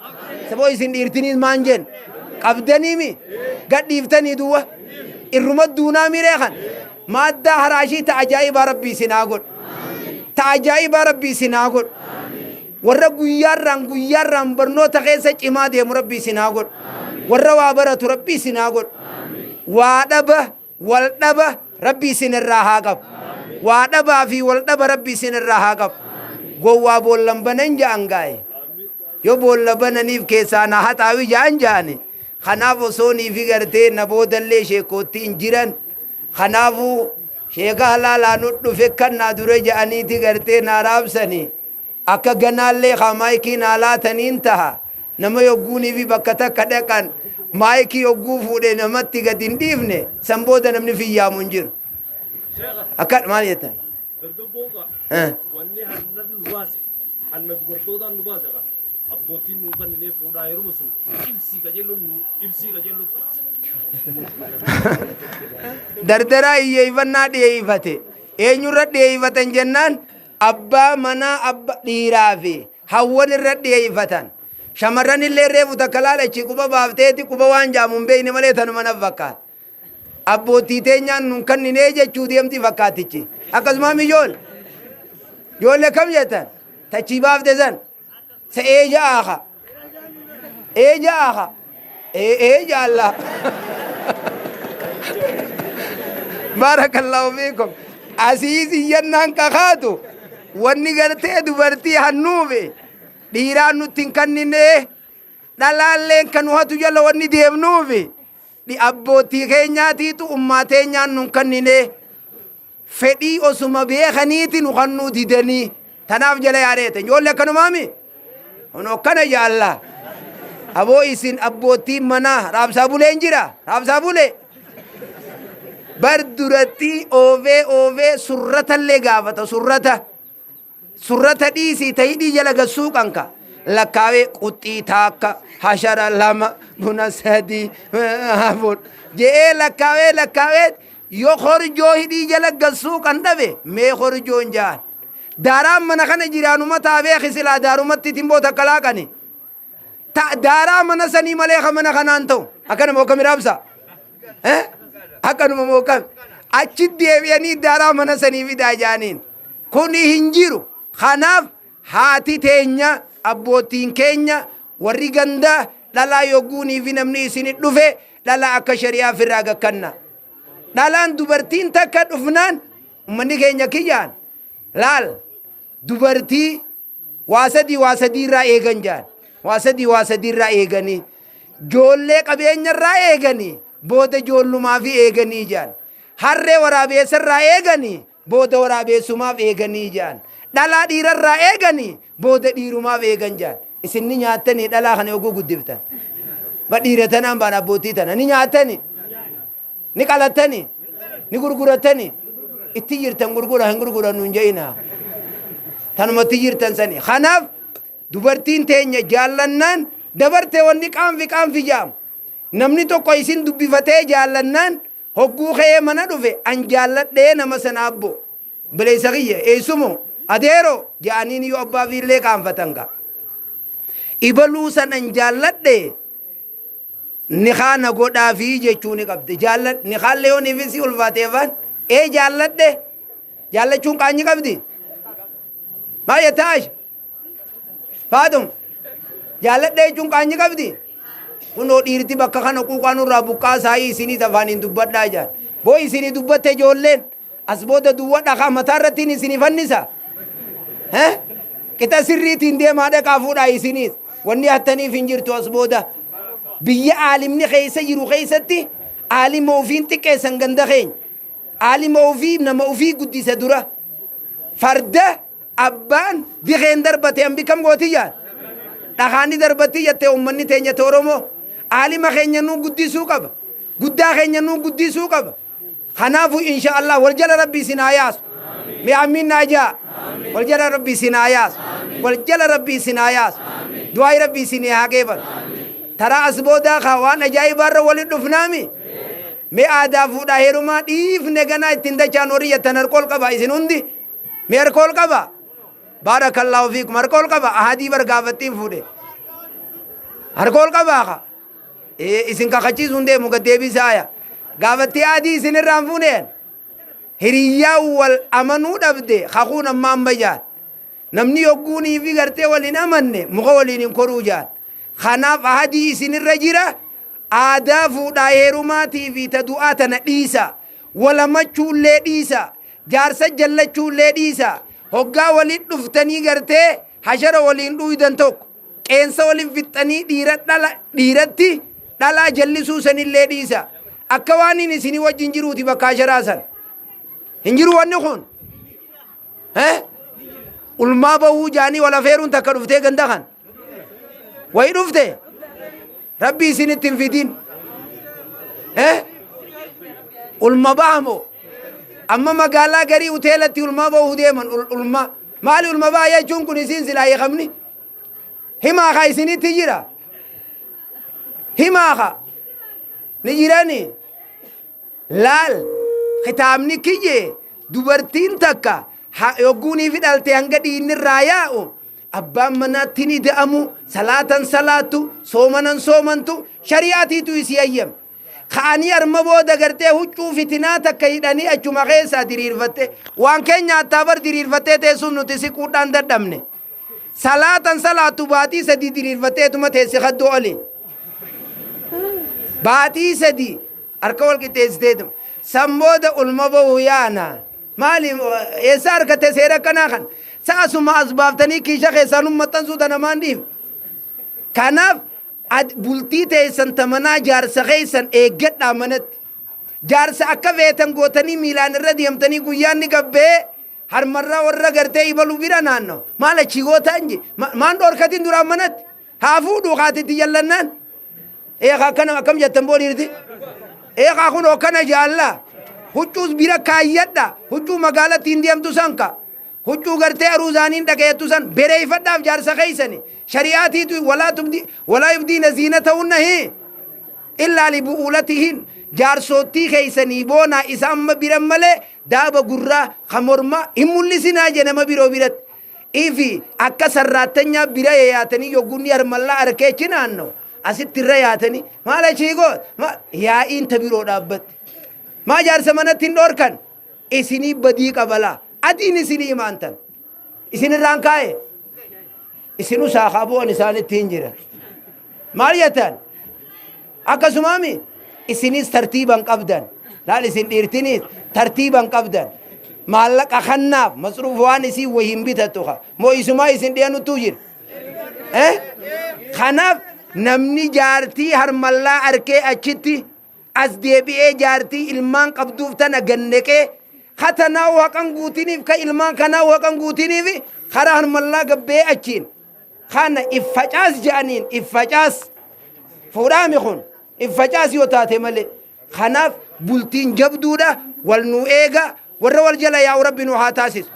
Saboo isin dhiirtiniis maan jeen? Qabdanii mi? Gadhiiftanii duwwa? Irruma duunaa miree kan? Maaddaa haraashii ta ajaa'ibaa Rabbi isin haa godhu. Ta ajaa'ibaa Rabbi isin haa godhu. Warra guyyaarraan guyyaarraan barnoota keessa cimaa deemu Rabbi isin haa godhu. Warra waa baratu Rabbi isin haa godhu. Waa dhaba wal dhaba Rabbi isin irraa haa qabu. Waa dhabaa fi wal dhaba Rabbi isin irraa haa qabu. Gowwaa boollan banan ja'an gaa'e. Yoo boolla bananiif keessaa na haxaawi ja'an ja'ani. Kanaaf osoo niifi gartee na boodallee sheekoottiin jiran. Kanaafuu sheeka halaalaa nu dhufe kan naa dura ja'aniiti gartee naa raabsanii. Akka ganaallee kaa maayikii naa laataniin taha. Nama yogguunii fi bakka takka dhaqan maayikii yogguu fuudhe namatti gad hin dhiifne, san booda namni fiyyaamu hin jiru. Akka maal jettan? Dargaggoon kaa wanni hanna nu baase, hanna dubartootaan nu baase, kaa abboottiin nu kenninee fuudhaa heeruma sun ibsii qajeelloon nu ibsii qajeellotti. Dardaraa hiyyeeffannaa dhiyeeffate. Eenyurra dhiyeeffatan jennaan, abbaa manaa, abba dhiiraa fi hawwan irra dhiyeeffatan. Shamarran illee reefu takka laalachi quba baafteeti, quba waan jaamu hin beekne malee tanuma na fakkaata. Abbootii teenyaan nun kanninee jechuu deemti fakkaatichi. Akkasuma mijool. Ijoollee kam jettan? Tachii baafte san. Sa ee ja'aa ka. Ee ja'aa ka. Ee ee jaalla. Baarakallahu fiikum. Asiis iyyannaan kakaatu wanni gartee dubartii hannuufi dhiiraan nutti hin kanninee, dhalaalleen kan nu hatu jala wanni deemnuufi dhi abbootii keenyaatiitu ummaa teenyaan nun kanninee, fedhii osuma beekaniiti nu kannuu didanii, tanaaf jala yaareete. Ijoollee akkanumaami kun akkana jaalla. Aboo isin abbootiin manaa raabsaa buleen jira, raabsaa bulee bar duratti oofee oofee surratallee gaafata. Surrata surrata dhiisii ta hidhii jala gad suuqan ka lakkaawee, quxxii taakka, hashara lama, buna sadii, afur je'ee lakkaawee lakkaawee. Yoo korjoo hidhii jala gad suuqan dhabe mee korjoon ja'an. Daaraan mana kana jiraanuma taa beeki silaa daarumatti timboo takka laaqani. Ta daaraa mana sanii malee ka mana kanaan ta'u. Akkanuma akkami raabsa? Eh? Akkanuma moo akkami? Achi deebi'anii daaraa mana sanii fidaa jaaniin. Kuni hin jiru. Kanaaf haati teenya abbootiin keenya warri gandaa dhalaa yogguunii fi namni isinit dhufe dhalaa akka shari'aa firraa gakkanna. Dhalaan dubartiin takka dhufnaan ummanni keenya kiyyaan laal dubartii waa sadii waa sadii irraa eegan jaan. Waa sadii waa sadii irraa eeganii joollee qabeenya irraa eeganii booda joollumaa fi eeganii jaan. Harree waraabeessa irraa eeganii booda waraabeessumaaf eeganii jaan. Dhalaa dhiira irraa eeganii booda dhiirumaaf eegan jaan. Isin ni nyaattanii dhalaa kana yogguu guddiftan. Ba dhiira tanaan baan abbootii tana ni nyaattanii. Ni qalattanii. Ni gurgurattanii. Itti jirtan gurgura hin gurgurannu hin je'inaa. Tanumatti jirtan sani. Kanaaf dubartiin teenya jaallannaan dabarte wanni qaanfi qaanfi jaamu. Namni tokko isin dubbifatee jaallannaan Hogguu ka'ee mana dhufe an jaalladhee nama sana abbo obboleessa kiyya eessumo adeero ja'aniin yoo abbaa fiillee qaanfatan gaa. Ibaluu san an jaalladhe nikaa na godhaafii jechuu ni qabdi. Jaalladhe nikaallee yoo niif si ulfaate afaan ee jaalladhe jaallachuun qaanyi qabdi. Maa jettaa Aisha? Faaxum jaalladhe jechuun qaanyi qabdi. Kunoo dhiirti bakka kana quuqaa nurraa buqqaa saayii isiniis afaaniin dubbadhaa jaan. Boo isinii dubbatte ijoolleen as booda duwwa dhakaa mataa irrattiin isinii fannisa. Heh? Qixa sirriitiin deemaa dhaqaa fuudhaa isiniis. Wanni hattaniif hin jirtu as booda. Biyya aalimni keessa jiru keessatti aalima ofiin xiqqeessan ganda keenya. Aalima ofii nama ofii guddisa dura. Farda Abbaan dikeen darbate hambi kam gooti jaan? Dhakaani darbatti jette ummanni teenya ta Oromoo. Aalima keenya nuu guddisuu qaba. Guddaa keenya nuu guddisuu qaba. Kanaafu insha Allah wal jala rabbi isin haa yaasu. Mee amiin naa jaa. Wal jala rabbi isin haa yaasu. Wal jala rabbi isin haa yaasu. Du'aayi rabbi isin haa qeebalu. Taraa as boodaa kaa waan ajaa'ibaa irra walitti dhufnaami. Mee aadaa fuudhaa heerumaa dhiifne ganaa ittiin dachaan warri jettan harka ol qaba isin hundi. Mee harka ol qaba. Baarakallaahu fiikum. Harka ol qaba. Ahadii bar gaafattiin fuudhe. Harka ol qabaa ka. Isin kakachiisuun deemu gad deebisaaya. Gaafattii adii isin irraa hin fuuneen. Hiriyyaa wal amanuu dhabde kakuun amma amma jaan. Namni yogguunii fi gartee wal hin amanne muka waliin hin koruu jaan. Kanaaf ahadii isinirra jira aadaa fuudhaa heerumaatii fi ta du'aa tana dhiisa. Walamachuullee dhiisa. Jaarsa jallachuullee dhiisa. Hoggaa waliin dhuftanii gartee hashara waliin dhuuydan tokko. Qeensa waliin fixxanii dhiira dhala dhiiratti dhalaa jallisuu sanillee dhiisa. Akka waan inni isinii wajjin jiruuti bakka hasharaa san. Hin jiru wanni kun. Eh? Ulmaa bahuu jaanii wal afeeruun takka dhuftee ganda kan. Wayi dhufte. Rabbi isinitti hin fidin. Eh? Ulma baha moo? Amma magaalaa garii hoteelatti ulmaa bahuu deeman ulma. Maali ulma baha jechuun kun isiin silaa hiikamni? Himaa kaa isinitti jira. Himaa kaa. Ni jirani. Laal kitaabni kiyye dubartiin takka yogguuniifi dhalte hanga dhiigni irraa yaa'u abbaan manaatti ni da'amu salaatan salaattu soomanan soomantu shari'aatiitu isii hayyame. Ka'anii arma booda gartee huccuu fitinaa takka hidhanii achuma keessaa diriirfatte waan keenya hattaa bar diriirfattee teessuun nuti siquudhaan dadhabne. Salaatan salaattu baatii sadii diriirfatteetuma teessi kaddoo oli. Baatii sadii harka wal qixxeessiteetuma. San booda ulma bahu yaana. Maali eessa harkatte seera akkanaa kan? Sa'asuma as baaftanii kiisha keessaa nu maxxansuu tana maan dhiif? Kanaaf bultii teessan tamanaa jaarsa keessan eeggadhaa manatti. Jaarsa akka feetan gootanii miilaan irra deemtanii guyyaan ni gabbee Harmarraa warra gartee ibalu bira naanno. Maal achii gootaan je. Maan dhorkatin duraan manatti. Haa fuudhu kaatitti jallannaan. Eekaa akkana akkam jettan boo dhiirti. Eekaa kun akkana jaalla. Huccuus bira kaayyadha. Huccuu magaalatti hin deemtu san ka. Huccuu gartee aruuzaaniin dhaqeettu san bereeffadhaaf jaarsa keessani. Shari'aatiitu walaa tubdi walaa yubdiina ziinatahunna hii. Illaa libu'uulatihin jaarsoottii keeysanii boonaa isa amma biran malee daaba gurraa ka mormaa hin mul'isinaa je nama biroo biratti. Ifi akka sarraattanyaa bira yayaatanii yoggunni harmallaa arkee achi naanno asitti irra yaatanii maal achii goot yaa'iin ta biroo dhaabbatte. Maa jaarsa manatti hin dhoorkan isinii badii qabalaa adiin isinii himaantan isin irraan kaa'e isin usaa kaa bu'an isaanitti hin jiran. Maal jettan? Akkasumaami isinis tartiiban qabdan. Laal isin dhiirtinis tartiiban qabdan. Maallaqa kannaaf masruuf waan isii wahiin bitattu ka. Moo isumaa isin dhiyanuttuu jira. Eh? Kanaaf namni jaartii harmallaa arkee achitti as deebi'ee jaartii ilmaan qabduuf tana ganneqee ka tanaa haqan guutiniif ka ilmaan kanaa haqan guutiniif karaa harmallaa gabbee achiin kana if facaas je'aniin if facaas fuudhaami kun if facaas yoo taate malee kanaaf bultiin jabduudha wal nu eega warra wal jala yaa'u rabbi nu haa taasisu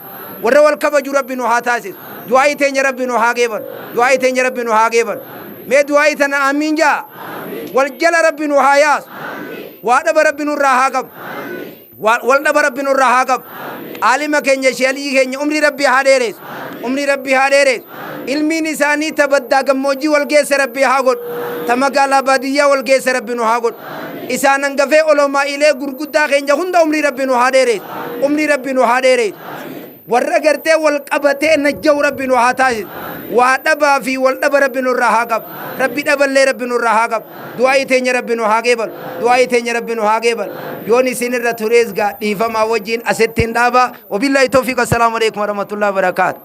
warra wal kabaju rabbi nu haa taasisu du'aa'ii teenya rabbi nu haa geebalu du'aa'ii teenya rabbi nu haa geebalu mee du'aa'ii tana aamiin jaa wal jala rabbi nu haa yaasu waa dhaba rabbi nurraa haa qabu wal dhaba rabbi nurraa haa qabu aalima keenya sheelii keenya umrii rabbi haa dheereessu umrii rabbi haa dheereessu ilmiin isaanii ta baddaa gammoojjii wal geesse rabbi haa godhu ta magaalaa baadiyyaa wal geesse rabbi nu haa godhu isaan hangafee olomaa'ilee gurguddaa keenya hunda umrii rabbi nu haa dheereessu umrii rabbi nu haa dheereessu warra gartee wal qabatee najja'u rabbi nu haa taasisu waa dhabaa fi wal dhaba rabbi nurraa haa qabu rabbi dhaballee rabbi nurraa haa qabu du'aa'ii teenya rabbi nu haa qeebalu du'aa'ii teenya rabbi nu haa qeebalu yoon isin irra turees gaa dhiifamaa wajjin asitti hin dhaaba wabillaahi tawfiiq assalaamu alaikum warahmatullahi wabarakaatu.